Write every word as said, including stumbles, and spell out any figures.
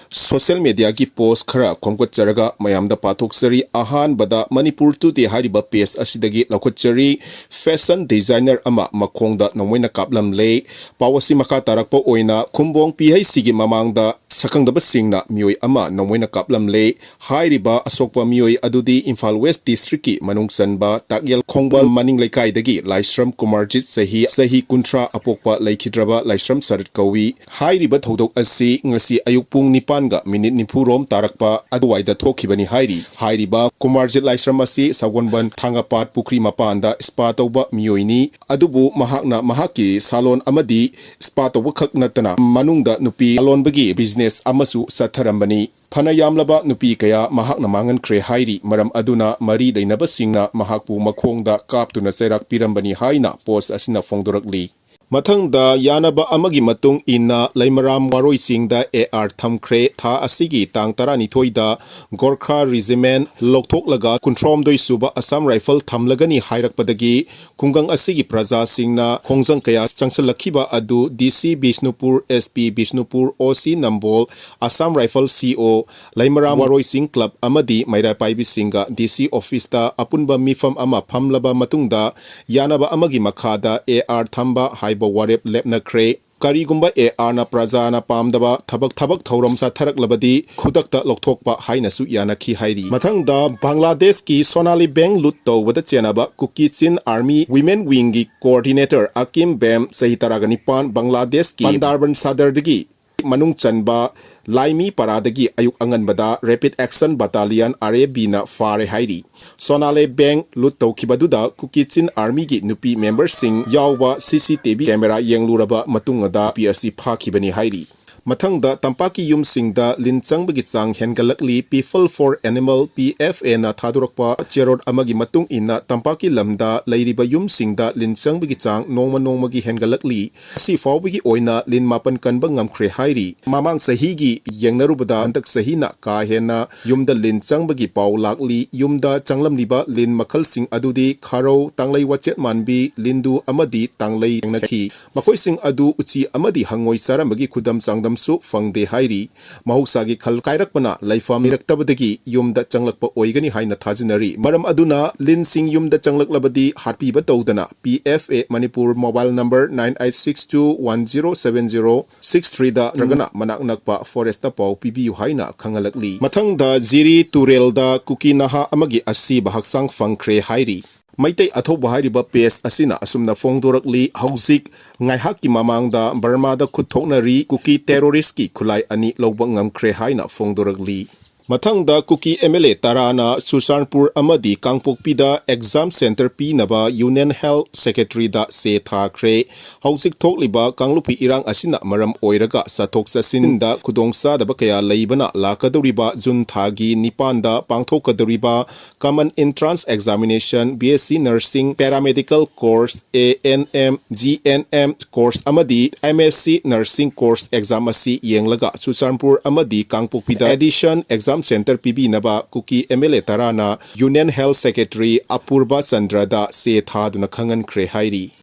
Social ꯃꯦꯗꯤꯌꯥꯒꯤ ꯄꯣꯁ ꯈꯔ ꯈꯣꯝꯒꯠꯆꯔꯒ ꯃꯌꯥꯝꯗ ꯄꯥꯊꯣꯛꯆꯔꯤ꯫ ꯑꯍꯥꯟꯕꯗ ꯃꯅꯤꯄꯨꯔ ꯇꯨꯗꯦ ꯍꯥꯏꯔꯤꯕ ꯄꯦꯖ ꯑꯁꯤꯗꯒꯤ ꯂꯧꯈꯠꯆꯔꯤ꯫ ꯐꯦꯁꯟ ꯗꯤꯖꯥꯏꯅꯔ ꯑꯃ ꯃꯈꯣꯡꯗ ꯅꯣꯡꯃꯩꯅ ꯀꯥꯞꯂꯝꯂꯦ꯫ ꯄꯥꯎ ꯑꯁꯤ ꯃꯈꯥ ꯇꯥꯔꯛꯄ ꯑꯣꯏꯅ ꯈꯨꯝꯕꯣꯡ ꯄꯤ ꯍꯩꯆ ꯁꯤꯒꯤ ꯃꯃꯥꯡꯗ ꯁꯛꯈꯪꯗꯕꯁꯤꯡꯅ ꯃꯤꯑꯣꯏ ꯑꯃ ꯅꯣꯡꯃꯩꯅ ꯀꯥꯞꯂꯝꯂꯦ꯫ ꯍꯥꯏꯔꯤꯕ ꯑꯁꯣꯛꯄ ꯃꯤꯑꯣꯏ ꯑꯗꯨꯗꯤ ꯏꯝꯐꯥꯜ ꯋꯦꯁ ꯗꯤꯁꯇ꯭ꯔꯤꯛꯀꯤ ꯃꯅꯨꯡ ꯆꯟꯕ ꯇꯥꯛꯌꯦꯜ ꯈꯣꯡꯕ ꯃꯅꯤꯡ ꯂꯩꯀꯥꯏꯗꯒꯤ ꯂꯥꯏꯁ꯭ꯔꯝ ꯀꯨꯃꯥꯔꯖꯤꯠ, ꯆꯍꯤ, ꯆꯍꯤ ꯀꯨꯟꯊ꯭ꯔꯥ, ꯑꯄꯣꯛꯄ ꯂꯩꯈꯤꯗ꯭ꯔꯕ ꯂꯥꯏꯁ꯭ꯔꯝ ꯁꯔꯠ ꯀꯧꯏ꯫ ꯍꯥꯏꯔꯤꯕ ꯊꯧꯗꯣꯛ ꯑꯁꯤ ꯉꯁꯤ ꯑꯌꯨꯛ ꯄꯨꯡ ꯅꯤꯄꯥꯟꯒ ꯃꯤꯅꯤꯠ ꯅꯤꯐꯨ ꯔꯣꯝ ꯇꯥꯔꯛꯄ ꯑꯗꯨꯋꯥꯏꯗ ꯊꯣꯛꯈꯤꯕꯅꯤ ꯍꯥꯏꯔꯤ꯫ ꯍꯥꯏꯔꯤꯕ ꯀꯨꯃꯥꯔꯖꯤꯠ ꯂꯥꯏꯁ꯭ꯔꯝ ꯑꯁꯤ ꯁꯒꯣꯜꯕꯟ ꯊꯥꯡꯒꯄꯥꯠ ꯄꯨꯈ꯭ꯔꯤ ꯃꯄꯥꯟꯗ ꯁ꯭ꯄꯥ ꯇꯧꯕ ꯃꯤꯑꯣꯏꯅꯤ꯫ ꯑꯗꯨꯕꯨ ꯃꯍꯥꯛꯅ ꯃꯍꯥꯛꯀꯤ ꯁꯥꯂꯣꯟ ꯑꯃꯗꯤ ꯁ꯭ꯄꯥ ꯇꯧꯕꯈꯛ ꯅꯠꯇꯅ ꯃꯅꯨꯡꯗ ꯅꯨꯄꯤ ꯂꯣꯟꯕꯒꯤ ꯕꯤꯖꯤꯅꯦꯁ ꯑꯃꯁꯨ ꯆꯠꯊꯔꯝꯕꯅꯤ꯫ ꯐꯅ ꯌꯥꯝꯂꯕ ꯅꯨꯄꯤ ꯀꯌꯥ ꯃꯍꯥꯛꯅ ꯃꯥꯡꯍꯟꯈ꯭ꯔꯦ ꯍꯥꯏꯔꯤ꯫ ꯃꯔꯝ ꯑꯗꯨꯅ ꯃꯔꯤ ꯂꯩꯅꯕꯁꯤꯡꯅ ꯃꯍꯥꯛꯄꯨ ꯃꯈꯣꯡꯗ ꯀꯥꯞꯇꯨꯅ ꯆꯩꯔꯥꯛ ꯄꯤꯔꯝꯕꯅꯤ ꯍꯥꯏꯅ ꯄꯣꯁ ꯑꯁꯤꯅ ꯐꯣꯡꯗꯣꯔꯛꯂꯤ꯫ ꯃꯊꯪꯗ ꯌꯥꯅꯕ ꯑꯃꯒꯤ ꯃꯇꯨꯡ ꯏꯟꯅ ꯂꯩꯃꯔꯥꯝ ꯋꯥꯔꯣꯏ ꯆꯤꯡꯗ ꯑꯦ ꯑꯥꯔ ꯊꯝꯈ꯭ꯔꯦ꯫ ꯊꯥ ꯑꯁꯤꯒꯤ ꯇꯥꯡ ꯇꯔꯥꯅꯤꯊꯣꯏꯗ ꯒꯣꯔꯈꯥ ꯔꯤꯖꯤꯃꯦꯟ ꯂꯧꯊꯣꯛꯂꯒ ꯀꯨꯟꯊ꯭ꯔꯥꯍꯨꯝꯗꯣꯏ ꯁꯨꯕ ꯑꯁꯥꯝ ꯔꯥꯏꯐꯜ ꯊꯝꯂꯒꯅꯤ ꯍꯥꯏꯔꯛꯄꯗꯒꯤ ꯈꯨꯡꯒꯪ ꯑꯁꯤꯒꯤ ꯄ꯭ꯔꯖꯥꯁꯤꯡꯅ ꯈꯣꯡꯖꯪ ꯀꯌꯥ ꯆꯪꯁꯤꯜꯂꯛꯈꯤꯕ ꯑꯗꯨ ꯗꯤ ꯁꯤ ꯕꯤꯁꯅꯨꯄꯨꯔ, ꯑꯦꯁ ꯄꯤ ꯕꯤꯁꯅꯨꯄꯨꯔ, ꯑꯣ ꯁꯤ ꯅꯝꯕꯣꯜ, ꯑꯁꯥꯝ ꯔꯥꯏꯐꯜ ꯁꯤ ꯑꯣ, ꯂꯩꯃꯔꯥꯝ ꯋꯥꯔꯣꯏ ꯆꯤꯡ ꯀ꯭ꯂꯕ ꯑꯃꯗꯤ ꯃꯩꯔꯥ ꯄꯥꯏꯕꯤꯁꯤꯡꯒ ꯗꯤ ꯁꯤ ꯑꯣꯐꯤꯁꯇ ꯑꯄꯨꯟꯕ ꯃꯤꯐꯝ ꯑꯃ ꯐꯝꯂꯕ ꯃꯇꯨꯡꯗ ꯌꯥꯅꯕ ꯑꯃꯒꯤ ꯃꯈꯥꯗ ꯑꯦ ꯑꯥꯔ ꯊꯝꯕ ꯍꯥꯏꯕ ꯋꯥꯔꯦꯞ ꯂꯦꯞꯅꯈ꯭ꯔꯦ꯫ ꯀꯔꯤꯒꯨꯝꯕ ꯑꯦ ꯑꯥꯔꯅ ꯄ꯭ꯔꯖꯥꯅ ꯄꯥꯝꯗꯕ ꯊꯕꯛ, ꯊꯕꯛ ꯊꯧꯔꯝ ꯆꯠꯊꯔꯛꯂꯕꯗꯤ ꯈꯨꯗꯛꯇ ꯂꯧꯊꯣꯛꯄ ꯍꯥꯏꯅꯁꯨ ꯌꯥꯅꯈꯤ ꯍꯥꯏꯔꯤ꯫ ꯃꯊꯪꯗ ꯕꯪꯒ꯭ꯂꯥꯗꯦꯁꯀꯤ ꯁꯣꯅꯥꯂꯤ ꯕꯦꯡ ꯂꯨꯠ ꯇꯧꯕꯗ ꯆꯦꯟꯅꯕ ꯀꯨꯀꯤ ꯆꯤꯟ ꯑꯥꯔꯃꯤ ꯋꯤꯃꯦꯟ ꯋꯤꯡꯒꯤ ꯀꯣꯑꯣꯔꯗꯤꯅꯦꯇꯔ ꯑꯀꯤꯝ ꯕꯦꯝ, ꯆꯍꯤ ꯇꯔꯥꯒ ꯅꯤꯄꯥꯟ, ꯕꯪꯒ꯭ꯂꯥꯗꯦꯁꯀꯤ ꯕꯟꯗꯥꯔꯕꯟ ꯁꯥꯗꯔꯗꯒꯤ ꯃꯅꯨꯡ ꯆꯟꯕ ꯂꯥꯏꯃꯤ ꯄꯔꯥꯗꯒꯤ ꯑꯌꯨꯛ ꯑꯉꯟꯕꯗ Rapid Action Battalion, R A B ꯅ ꯐꯥꯔꯦ ꯍꯥꯏꯔꯤ꯫ ꯁꯣꯅꯥꯂꯦ ꯕꯦꯡ ꯂꯨꯠ ꯇꯧꯈꯤꯕꯗꯨꯗ ꯀꯨꯀꯤ ꯆꯤꯟ ꯑꯥꯔꯃꯤꯒꯤ ꯅꯨꯄꯤ ꯃꯦꯝꯕꯔꯁꯤꯡ ꯌꯥꯎꯕ ꯁꯤ ꯁꯤ ꯇꯤ ꯚꯤ ꯀꯦꯃꯦꯔꯥ ꯌꯦꯡꯂꯨꯔꯕ ꯃꯇꯨꯡꯗ ꯅꯨꯄꯤ ꯑꯁꯤ ꯐꯥꯈꯤꯕꯅꯤ ꯍꯥꯏꯔꯤ꯫ ꯃꯊꯪꯗ ꯇꯝꯄꯥꯛꯀꯤ ꯌꯨꯝꯁꯤꯡꯗ ꯂꯤꯟ ꯆꯪꯕꯒꯤ ꯆꯥꯡ ꯍꯦꯟꯒꯠꯂꯛꯂꯤ꯫ People for Animal, P F A ꯅ ꯊꯥꯗꯣꯔꯛꯄ ꯆꯦꯔꯣꯠ ꯑꯃꯒꯤ ꯃꯇꯨꯡ ꯏꯟꯅ ꯇꯝꯄꯥꯛꯀꯤ ꯂꯝꯗ ꯂꯩꯔꯤꯕ ꯌꯨꯝꯁꯤꯡꯗ ꯂꯤꯟ ꯆꯪꯕꯒꯤ ꯆꯥꯡ ꯅꯣꯡꯃ ꯅꯣꯡꯃꯒꯤ ꯍꯦꯟꯒꯠꯂꯛꯂꯤ꯫ ꯉꯁꯤ ꯐꯥꯎꯕꯒꯤ ꯑꯣꯏꯅ ꯂꯤꯟ ꯃꯥꯄꯟ ꯀꯟꯕ ꯉꯝꯈ꯭ꯔꯦ ꯍꯥꯏꯔꯤ꯫ ꯃꯃꯥꯡ ꯆꯍꯤꯒꯤ ꯌꯦꯡꯅꯔꯨꯕꯗ ꯍꯟꯗꯛ ꯆꯍꯤꯅ ꯀꯥ ꯍꯦꯟꯅ ꯌꯨꯝꯗ ꯂꯤꯟ ꯆꯪꯕꯒꯤ ꯄꯥꯎ ꯂꯥꯛꯂꯤ꯫ ꯌꯨꯝꯗ ꯆꯪꯂꯝꯂꯤꯕ ꯂꯤꯟ ꯃꯈꯜꯁꯤꯡ ꯑꯗꯨꯗꯤ ꯈꯥꯔꯧ, ꯇꯥꯡꯂꯩ ꯋꯥꯆꯦꯠ ꯃꯥꯟꯕꯤ, ꯂꯤꯟꯗꯨ ꯑꯃꯗꯤ ꯇꯥꯡꯂꯩ ꯊꯦꯡꯅꯈꯤ꯫ ꯃꯈꯣꯏꯁꯤꯡ ꯑꯗꯨ ꯎꯆꯤ ꯑꯃꯗꯤ ꯍꯪꯉꯣꯏ ꯆꯥꯔꯝꯕꯒꯤ ꯈꯨꯗꯝ ꯆꯥꯡꯗꯝ ꯑꯃꯁꯨ ꯐꯪꯗꯦ ꯍꯥꯏꯔꯤ꯫ ꯃꯍꯧꯁꯥꯒꯤ ꯈꯜ ꯀꯥꯏꯔꯛꯄꯅ ꯂꯩꯐꯝ ꯂꯩꯔꯛꯇꯕꯗꯒꯤ ꯌꯨꯝꯗ ꯆꯪꯂꯛꯄ ꯑꯣꯏꯒꯅꯤ ꯍꯥꯏꯅ ꯊꯥꯖꯅꯔꯤ꯫ ꯃꯔꯝ ꯑꯗꯨꯅ ꯂꯤꯟꯁꯤꯡ ꯌꯨꯝꯗ ꯆꯪꯂꯛꯂꯕꯗꯤ ꯍꯥꯠꯄꯤꯕ ꯇꯧꯗꯅ P F A Manipur mobile number nine eight six two one zero seven zero six three ꯗ ꯅꯠꯇ꯭ꯔꯒꯅ ꯃꯅꯥꯛ ꯅꯛꯄ forest ꯇ ꯄꯥꯎ ꯄꯤꯕꯤꯌꯨ ꯍꯥꯏꯅ ꯈꯪꯍꯜꯂꯛꯂꯤ꯫ ꯃꯊꯪꯗ ꯖꯤꯔꯤ ꯇꯨꯔꯦꯜꯗ ꯀꯨꯀꯤ ꯅꯍꯥ ꯑꯃꯒꯤ ꯑꯁꯤꯕ ꯍꯛꯆꯥꯡ ꯐꯪꯈ꯭ꯔꯦ ꯍꯥꯏꯔꯤ꯫ ꯃꯩꯇꯩ ꯑꯊꯧꯕ ꯍꯥꯏꯔꯤꯕ page ꯑꯁꯤꯅ ꯑꯁꯨꯝꯅ ꯐꯣꯡꯗꯣꯔꯛꯂꯤ꯫ ꯍꯧꯖꯤꯛ ꯉꯥꯏꯍꯥꯛꯀꯤ ꯃꯃꯥꯡꯗ ꯕꯔꯃꯥꯗ ꯈꯨꯠ ꯊꯣꯛꯅꯔꯤ ꯀꯨꯀꯤ terrorist ꯀꯤ ꯈꯨꯠꯂꯥꯏ ꯑꯅꯤ ꯂꯧꯕ ꯉꯝꯈ꯭ꯔꯦ ꯍꯥꯏꯅ ꯐꯣꯡꯗꯣꯔꯛꯂꯤ꯫ ꯃꯊꯪꯗ ꯀꯨꯀꯤ M L A ꯇꯔꯥꯅ ꯆꯨꯔꯆꯥꯟꯄꯨꯔ ꯑꯃꯗꯤ ꯀꯥꯡꯄꯣꯛꯄꯤꯗ exam center ꯄꯤꯅꯕ Union Health Secretary ꯗ ꯆꯦ ꯊꯥꯈ꯭ꯔꯦ꯫ ꯍꯧꯖꯤꯛ ꯊꯣꯛꯂꯤꯕ ꯀꯥꯡꯂꯨꯞꯀꯤ ꯏꯔꯥꯡ ꯑꯁꯤꯅ ꯃꯔꯝ ꯑꯣꯏꯔꯒ ꯆꯠꯊꯣꯛ ꯆꯠꯁꯤꯟꯗ ꯈꯨꯗꯣꯡꯆꯥꯗꯕ ꯀꯌꯥ ꯂꯩꯕꯅ ꯂꯥꯛꯀꯗꯧꯔꯤꯕ ꯖꯨꯟ ꯊꯥꯒꯤ ꯅꯤꯄꯥꯟꯗ ꯄꯥꯡꯊꯣꯛꯀꯗꯧꯔꯤꯕ Common Entrance Examination, B S C Nursing, Paramedical Course, A N M, G N M Course ꯑꯃꯗꯤ M S C Nursing Course exam ꯑꯁꯤ ꯌꯦꯡꯂꯒ ꯆꯨꯔꯆꯥꯟꯄꯨꯔ ꯑꯃꯗꯤ ꯀꯥꯡꯄꯣꯛꯄꯤꯗ addition exam center ꯄꯤꯕꯤꯅꯕ Kuki M L A ꯇꯔꯥꯅ Union Health Secretary ꯑꯄꯨꯔꯕ ꯆꯟꯗ꯭ꯔꯗ ꯆꯦ ꯊꯥꯗꯨꯅ ꯈꯪꯍꯟꯈ꯭ꯔꯦ ꯍꯥꯏꯔꯤ꯫